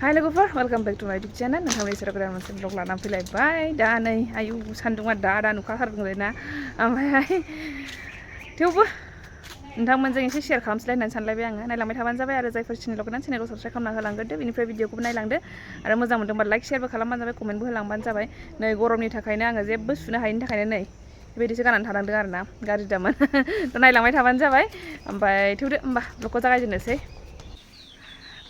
Hai लोगोफोर welcome back to my YouTube channel. नोंथांनि सेराव गोदान मोनसे ब्लग लानानै फैलायबाय. दा नै आयु सान्दुंआ दा नुखाथारदोंना ओमफ्रायहाय थेवबो नोंथांमोनजों एसे शेयार खालामलायनानै सानलायबाय आङो. नायलांबाय थाबानो जाबाय आरो जायफोर चेनेलखौ गोदान चेनेलखौ साबस्क्राइब खालामना होलांग्रोदो. बेनिफ्राय भिडिअखौबो नायलांदो आरो मोजां मोनदोंबा लाइक शेयारबो खालामबानो जाबाय, कमेन्टबो होलांबानो जाबाय. नै गरमनि थाखायनो आङो जेबो सुनो हायैनि थाखायनो नै बेबायदिसो गाननानै थानांदों आरोना, गाज्रि दामोन. नायलांबाय थाबानो जाबाय. ओमफ्राय थेवदो होमबा ब्लगखौ जागायजेननोसै.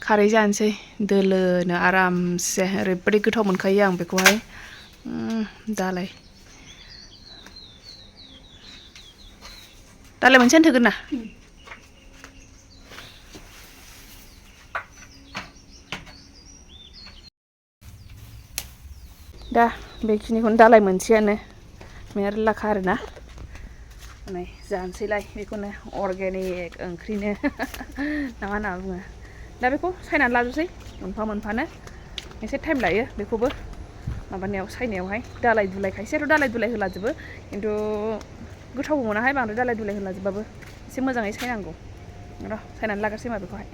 खारै जानोसै दोलोनो आरामसे, ओरैबायदि गोथाव मोनखायो आं बेखौहाय। दालाय मोनसेयानो थोगोन ना? दा बेखिनिखौनो दालाय मोनसेयानो मेरलाखा आरोना। नै जानोसैलाय बेखौनो अर्गेनिक ओंख्रिनो ना मा होनना बुङो। दा बेखौ सायनानै लाजोबसै मोनफा मोनफानो, एसे टाइम लायो बेखौबो माबानायाव सायनायावहाय। दालाय दुलाय खायसेयाथ' दालाय दुलाय होलाजोबो, खिन्थु गोथावबो मोनाहाय बांद्राय दालाय दुलाय होलाजोबबाबो। एसे मोजाङै सायनांगौ र', सायनानै लाग्रोसै मा बेखौहाय।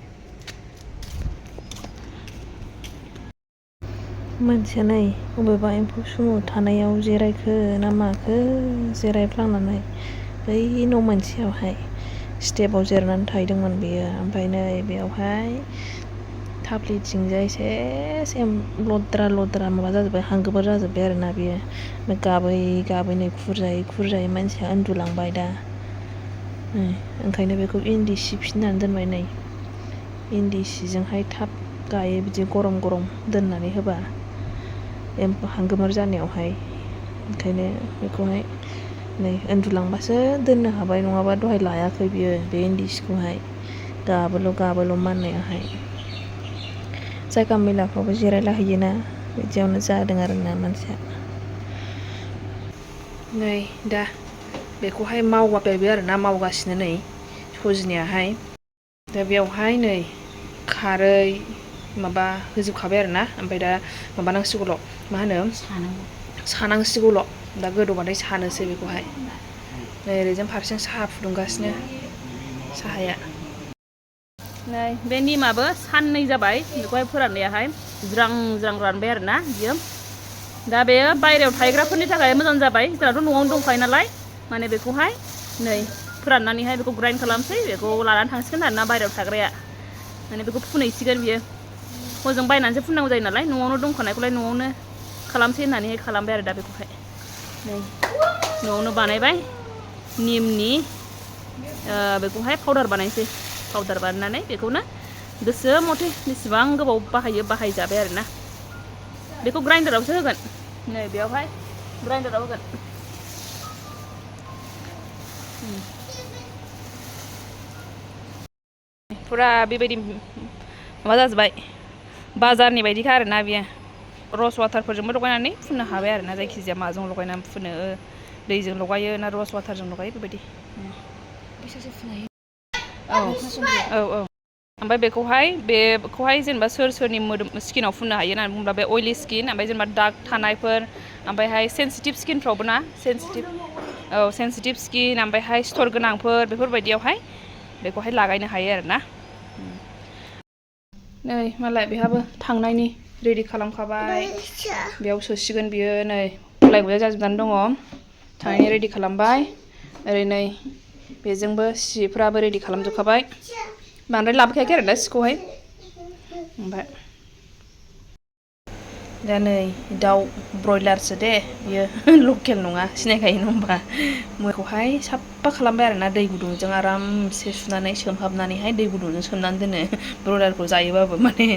मानसिया नै बबेबा एम्फौ सुमु थानायाव जिरायखो ना माखो, जिरायफ्लांनानै बै न' मोनसेयावहाय स्टेपाव जिरायनानै थाहैदोंमोन बेयो। ओमफ्राय नै बेयावहाय थाफ्लिथिंजाय सेम लद्रा माबा जाजोब्बाय, हांगोमोर जाजोब्बाय आरोना बेयो। ओमफ्राय गाबै नै खुरजायै मानसिया उन्दुलांबाय दा। ओंखायनो बेखौ इन्दि सि फिसिनानै दोनबाय। नै इन्दि सिजोंहाय थाब गायो बिदि गरम दोननानै होबा एम्फौ हांगोमोर जानायावहाय। ओंखायनो बेखौहाय नै उन्दुलांबासो दोननो हाबाय, नङाबा दहाय लायाखै बियो बे इन्दि सिखौहाय। गाबोल' माननायाहाय जायगा मैलाफ्रावबो जिरायलाहैयोना, बिदियावनो जादों आरोना मानसिया। नै दा बेखौहाय मावबायबो आरोना, मावगासिनो नै सजिनायाहाय। दा बेयावहाय नै खारै माबा होजोबखाबाय आरोना। ओमफ्राय दा माबानांसिगौल', मा होनो सानांसिगौल'। दा गोदौबाथाय सानोसै बेखौहाय। नै ओरैजों फारसेजों साहा फुदुंगासिनो, साहाया। नै बे निमाबो साननै जाबाय बेखौहाय फोराननायाहाय, ज्रां रानबाय आरोना बियो। दा बेयो बायहेरायाव थायग्राफोरनि थाखाय मोजां जाबाय, जोंनाथ' न'आवनो दंखायो नालाय। माने बेखौहाय नै फोराननानैहाय बेखौ ग्राइन्ड खालामसै, बेखौ लानानै थांसिगोन आरोना बायहेरायाव थाग्राया। माने बेखौ फुनहैसिगोन बियो। हजों बायनानैसो फुननांगौ जायो नालाय, न'आवनो दंखानायखौलाय न'आवनो खालामसै होननानैहाय खालामबाय आरो दा बेखौहाय। नै न'आवनो बानायबाय निमनि बेखौहाय पाउदार बानायसै। पाउदार बानायनानै बेखौनो गोसो मथे बेसेबां गोबाव बाहायो बाहायजाबाय आरोना। बेखौ ग्राइन्डारावसो होगोन, नै बेयावहाय ग्राइन्डाराव होगोन। फुरा बेबायदि माबा जाजोब्बाय, बाजारनि बायदिखा आरोना बियो। रस वाटारफोरजोंबो लगायनानै फुननो हाबाय आरोना, जायखिजाया माजों लगायनानै फुनो, दैजों लगायो ना रस वाटारजों लगायो बेबायदि। औ। ओमफ्राय बेखौहाय जेनेबा सोरनि मोदोम स्किनाव फुननो हायो होननानै बुङोब्ला, बे अइलि स्किन, ओमफ्राय जेनेबा दाग थानायफोर, ओमफ्रायहाय सेन्सिटिभ स्किनफ्रावबो ना, सेन्सिटिभ स्किन, ओमफ्रायहाय सिथर गोनांफोर, बेफोरबायदियावहाय बेखौहाय लागायनो हायो आरोना। नै मालाय बेहाबो थांनायनि रेडि खालामखाबाय, बेयाव सोसिगोन बियो। नै गुलाय गुजाय जाजोबनानै दङ, थांनायनि रेडि खालामबाय। ओरै नै बेजोंबो सिफ्राबो रेडि खालामजोबखाबाय। बांद्राय लाबोखायाखै आरो दा सिखौहाय। ओमफ्राय दा नै दाउ ब्रयलारसो दे बियो, लकेल नङा, सिनायखायो नङा होमबा। बेखौहाय साफा खालामबाय आरोना, दै गुदुंजों आरामसे सुनानै सोमहाबनानैहाय दै गुदुंजों सोमनानै दोनो। ब्रयलारखौ जायोबाबो माने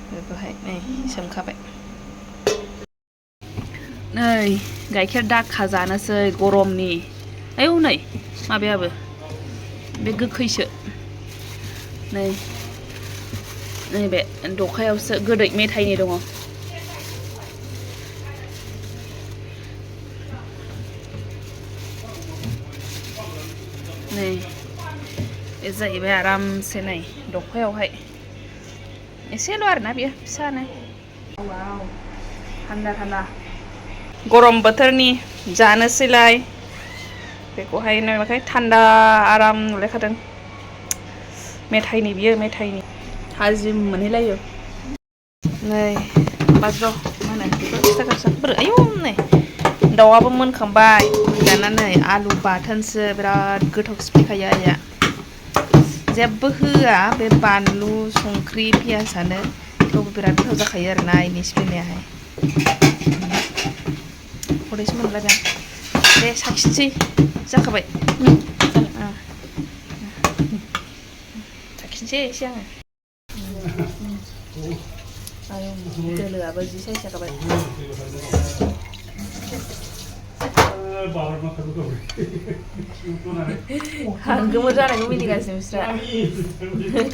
बेखौहाय नै सोमखाबाय। नै गाइखेर दाखा जानोसै गरमनि। आयौ नै माबायाबो बे गोखैसो। नैबे दखायावसो गोदै मेथाइनि दङ। नै बे जाहैबाय आरामसे नै दखायावहाय, एसेल' आरोना बेयो फिसानो। थान्दा गरम बोथोरनि जानोसैलाय बेखौहाय नुबाथाय थान्दा आराम नुलायखादों। मेथाइनि बियो, मेथाइनि थाजिम मोनहैलायो। नै बाज्र' मा होनो बेखौ खिथा बोरो आयौ नै दाउआबो मोनखांबाय दाना नै आलु बाथोनसो बिराद गोथाव सिफ्लेखायो आइया जेबो होआ बे बानलु संख्रि पियासानो थेवबो बिराद गोथाव जाखायो आरोना आइनि सिफ्लेनायाहाय खदैसो मोनलायबाय आं दे साखिनोसै जाखाबाय साखिनोसै एसे आङो आयौ दोलोआबो जि साइज जाखाबाय हांगोमोर जानायखौ मिनिगासिनो बिस्रा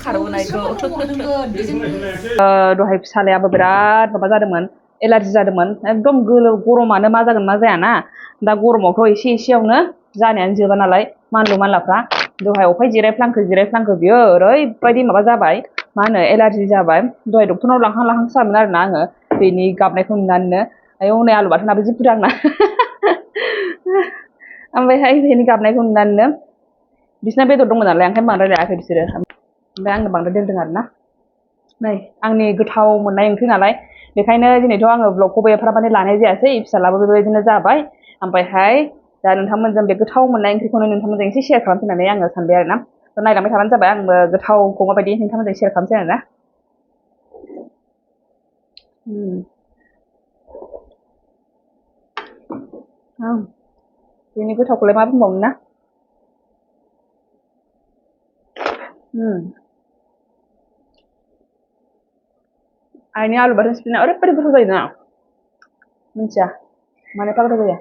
खारबोनायखौ दहाय फिसालायाबो बिराद माबा जादोंमोन एलार्जि जादोंमोन एकदम गरमानो मा जागोन मा जायाना दा गरमावथ' एसे एसेयावनो जानायानो जोबा नालाय मानलु मानलाफ्रा दहाय अफाय जिरायफ्लांखो बियो ओरैबायदि माबा जाबाय मा होनो एलार्जि जाबाय दहाय डक्टरनाव लांहां जाबायमोन आरोना आङो बेनि गाबनायखौ नुनानैनो आयौ नै आलु बाथोनाबो जि बुरजा आंना ओमफ्रायहाय बेनि गाबनायखौ नुनानैनो बिसिना बेदर दंमोन नालाय ओंखायनो बांद्राय लायाखै बिसोरो ओमफ्राय आंनो बांद्राय दोनदों आरोना नै आंनि गोथाव मोननाय ओंख्रि नालाय बेखायनो दिनैथ' आङो ब्लगखौबो एफाराब लानाय जायासै फिसालाबो बेबायदिनो जाबाय ओमफ्रायहाय दा नोंथांमोनजों बे गोथाव मोननाय ओंख्रिखौनो नोंथांमोनजों एसे शेयार खालामसै होननानै आङो सानबाय आरोना नायलांबाय थाबानो जाबाय आंबो गोथावखौ माबायदि नोंथांमोनजों शेयार खालामसै आरोना बेनि गोथावखौलाय मा बुंबावनो ना आइनि आलु बाथोन सिफ्लेनाया ओरैबायदि गोथाव जायोना मिथिया मानो एफा गोथाव जायो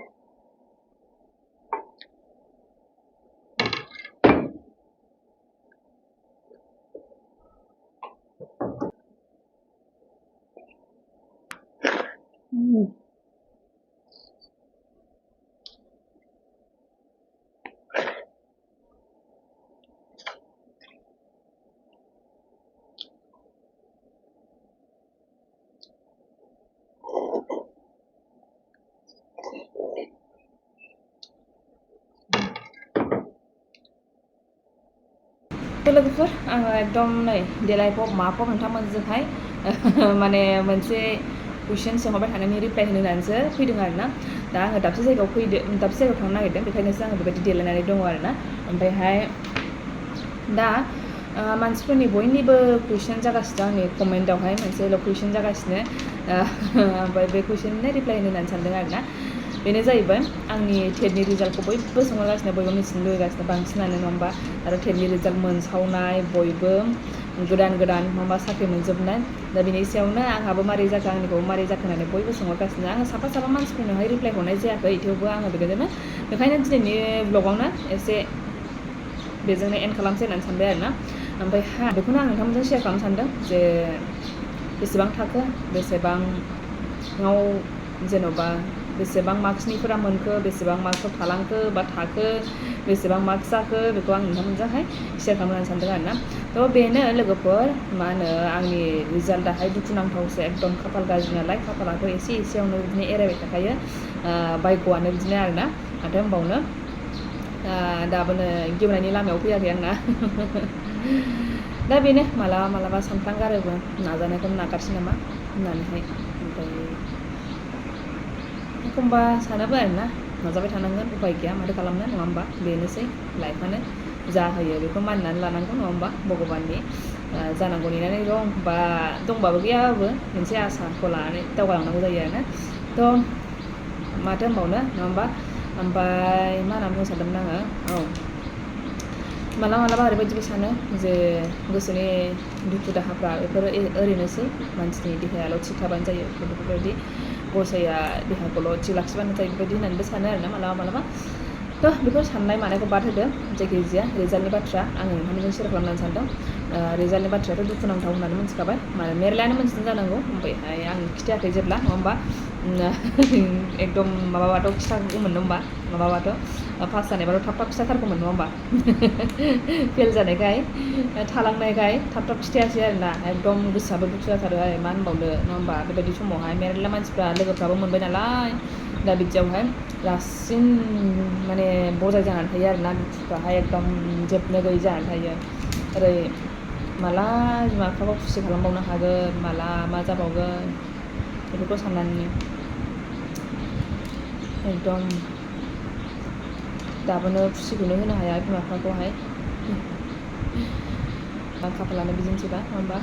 लोगोफोर आङो एकदम नै देलायफब माफब नोंथांमोनजोंहाय माने मोनसे कुइसन सोंहरबाय थानायनि रिप्लाइ होनो होननानैसो फैदों आरोना दा आङो दाबसे जायगायाव थांनो नागिरदों बेखायनोसो आङो बेबायदि देलायनानै दङ आरोना ओमफ्रायहाय दा मानसिफोरनि बयनिबो कुइसन जागासिनो आंनि कमेन्टआवहाय मोनसेल' कुइसन जागासिनो ओमफ्राय बे कुइसननो रिप्लाइ होनो होननानै सानदों आरोना बेनो जाहैबाय आंनि टेटनि रिजाल्टखौ बयबो सोंहरगासिनो बयबो मिथिनो लुबैगासिनो बांसिनानो नङा होमबा आरो टेटनि रिजाल्ट मोनसावनाय बयबो गोदान माबा साख्रि मोनजोबनाय दा बेनि सायावनो आंहाबो मारै जाखो आंनिखौबो मारै जाखो होननानै बयबो सोंहरगासिनो आङो साफा मानसिफोरनोहाय रिप्लाइ हरनाय जायाखै थेवबो आङो बेखायनो दिनैनि ब्लगावनो एसे बेजोंनो एन्ड खालामसै होननानै सानबाय आरोना ओमफ्राय बेखौनो आं नोंथांमोनजों शेयार खालामनो सानदों जे बेसेबां थाखो बेसेबाङाव जेन'बा बेसेबां मार्क्सनिफोरा मोनखो बेसेबां मार्क्सआव थालांखो बा थाखो बेसेबां मार्क्स जाखो बेखौ आं नोंथांमोनजोंहाय शेयार खालामनो सानदों आरोना थ' बेनो लोगोफोर मा होनो आंनि रिजाल्टआहाय दुखुनांथावसो एकदम खाफाल गाज्रि नालाय खाफालाथ' एसेयावनो बिदिनो एरायबाय थाखायो बायग'आनो बिदिनो आरोना माथो होनबावनो दाबोनो गेवनायनि लामायाव फैयाखै आंना दा बेनो मालाबा सानफ्लांगारोबो नाजानायखौनो नागारसै नामा होननानैहाय ओमफ्राय एखमबा सानोबो आरोना नाजाबाय थानांगोन उफाय गैया माथो खालामनो नङा होमबा बेनोसै लाइफआनो जा होयो बेखौ मानिनानै लानांगौ नङा होमबा भगबाननि जानांगौ नेनानै दं बा दंबाबो गैयाबाबो मोनसे आसाखौ लानानै दावगालांनांगौ जायो आरोना थ' माथो होनबावनो नङा होमबा ओमफ्राय मा होनना बुंनो सानदोंमोन आङो मालाबा ओरैबायदिबो सानो जे गोसोनि दुखु दाहाफ्रा बेफोरो ओरैनोसै मानसिनि देहायाल' थिग थाबानो जायो बेफोरबायदि गसाइया देहाखौल' थिग लाखिबानो जायो बेबायदि होननानैबो सानो आरोना मालाबा थ' बेफोर साननाय मानायखौ बाद होदो जायखिजाया रिजाल्टनि बाथ्रा आङो नोंथांमोनजों शेयार खालामनानै सानदों रिजाल्टनि बाथ्रायाथ' दुखुनांथाव होननानै मिथिखाबाय माने मेरलायानो मिथिदों जानांगौ ओमफ्रायहाय आं खिथायाखै जेब्ला नङा होमबा एकदम माबाबाथ' खिथागौमोन नङा होमबा माबाबाथ' पास जानायबाथ' थाब खिथाथारगौमोन नङा होमबा फेल जानायखाय थालांनायखाय थाब खिथायासै आरोना एकदम गोसोआबो दुखु जाथारो आरो मा होनबावनो नङा होमबा बेबायदि समावहाय मेरला मानसिफ्रा लोगोफ्राबो मोनबाय नालाय दा बिदियावहाय रासिन माने बजाय जानानै थायो आरोना दुखुफ्राहाय एकदम जोबनो गैयै जानानै थायो ओरै माला बिमा बिफाखौ खुसि खालामबावनो हागोन, माला मा जाबावगोन बेफोरखौ साननानैनो एकदम दाबोनो खुसिखौनो होनो हाया बिमा बिफाखौहाय। खाफालानो बिदिनोसैबा नङा होमबा।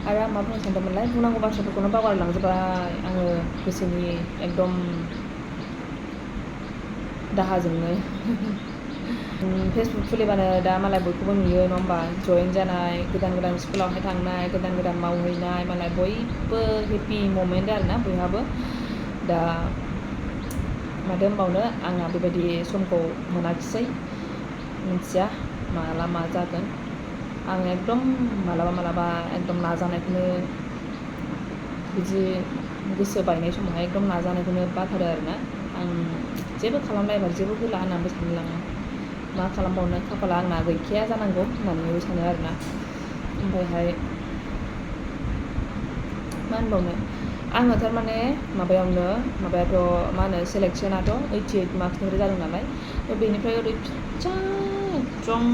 आरो आं मा बुंनो सानदोंमोनलाय, बुंनांगौ बाथ्राफोरखौनो बावगारलांजोबबाय आङो गोसोनि एकदम दाहाजोंनो। फेसबुक खुलिबानो दा मालाय बयखौबो नुयो नङा होमबा, जइन जानाय, गोदान गोदान स्कुलावहाय थांनाय, गोदान गोदान मावहैनाय, मालाय बयबो हेपि ममेन्ट आरोना बयहाबो। दा माथो होनबावनो, आंहा बेबायदि समखौ मोनाखिसै, मिथिया माला मा जागोन। आं एकदम मालाबा एकदम नाजानायखौनो, बिदि गोसो बायनाय समावहाय एकदम नाजानायखौनो बाथारो आरोना। आं जेबो खालामला एबार, जेबो होला होननानैबो सानलाङो। मा खालामबावनो, खाफाला आंना गैखाया जानांगौ होननानैबो सानो आरोना। ओमफ्रायहाय मा होनबावनो, आङो थारमाने माबायाथ' मा होनो सेलेक्सनाथ' 88 मार्क्सनिफ्राय जादों नालाय, बेनिफ्राय ओरै फिसा एकदम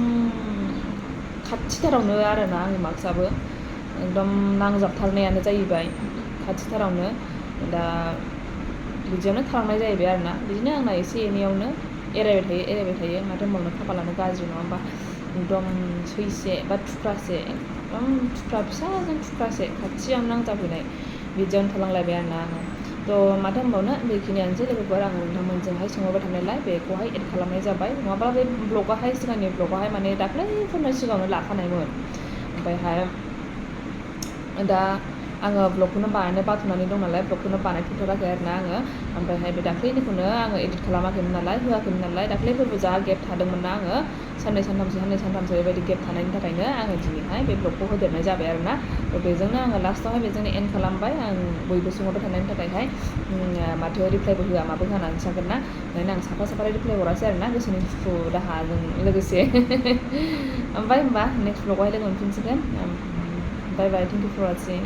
खाथिथारावनो आरोना आंनि मार्क्सआबो एकदम नांजाबथारनायानो जाहैबाय खाथिथारावनो। दा बिदियावनो थालांनाय जाहैबाय आरोना। बिदिनो आंना एसे एनैयावनो एरायबाय थायो माथो होनबावनो, खाफालानो गाज्रि नङा होमबा। एकदम सैसे बा थुख्रासे, एकदम थुख्रा फिसाजों थुख्रासे खाथियावनो नांजाबहैनाय, बिदियावनो थालांलायबाय आरोना आङो। थ' माथो होनबावनो, बेखिनियानोसै लोगोफोर। आङो नोंथांमोनजोंहाय सोंहरबाय थानायलाय बेखौहाय एड खालामनाय जाबाय। नङाबा बे ब्लगाहाय, सिगांनि ब्लगाहाय माने दाख्लैफोरनो सिगाङावनो लाखानायमोन। ओमफ्रायहाय दा आङो ब्लगखौनो बानायनो बाथ'नानै दं नालाय, ब्लगखौनो बानायथ'थाराखै आरोना आङो। ओमफ्रायहाय बे दाख्लैनिखौनो आङो एडिट खालामाखैमोन नालाय, होआखैमोन नालाय, दाख्लैफोरबो जा गेप थादोंमोन ना आङो, साननै सानथामसो बेबायदि गेप थानायनि थाखायनो आङो दिनैहाय बे ब्लगखौ होदेरनाय जाबाय आरोना। बेजोंनो आङो लास्टावहाय बेजोंनो एन्ड खालामबाय। आं बयबो सोंहरबाय थानायनि थाखायहाय माथो रिप्लाइबो होआ माबो होआ होननानै सानगोन ना, ओंखायनो आं साफा रिप्लाइ हरासै आरोना, गोसोनि दुखु दाहाजों लोगोसे। ओमफ्राय होमबा नेक्स्ट ब्लगावहाय लोगो मोनफिनसिगोन। बाय बाय, थेंक इउ फर वाचिं।